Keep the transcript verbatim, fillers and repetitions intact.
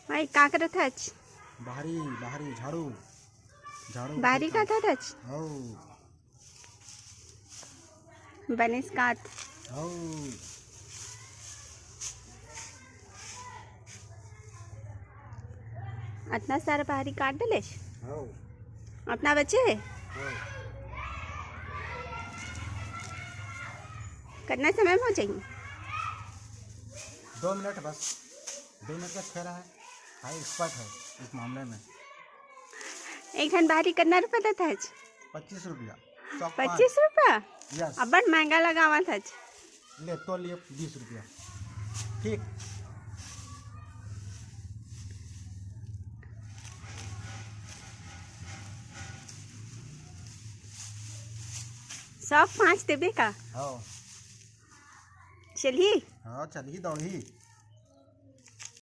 भाई, का करत हच? बाहरी, बाहरी झाड़ू, झाड़ू बाहरी काटत हच? हौ। बनेस काट। हौ। अतना सारा बाहरी काट डलेस? हौ। अतना बचे हे? हौ। कतना समय में हो जाही? दो मिनट बस। दो मिनट का खेला है। भाई एक्सपर्ट है इस मामले में। एक ठन बाहरी कतना रुपया देत हच? पच्चीस रुपया। सौ पाँच। पच्चीस रुपया? यस। अब्बड़ महंगा लगावत हच। ले तो लिए बीस रुपया। ठीक। सौ पाँच देबे का? हाँ। चलही? हाँ, चलही, दौड़ही।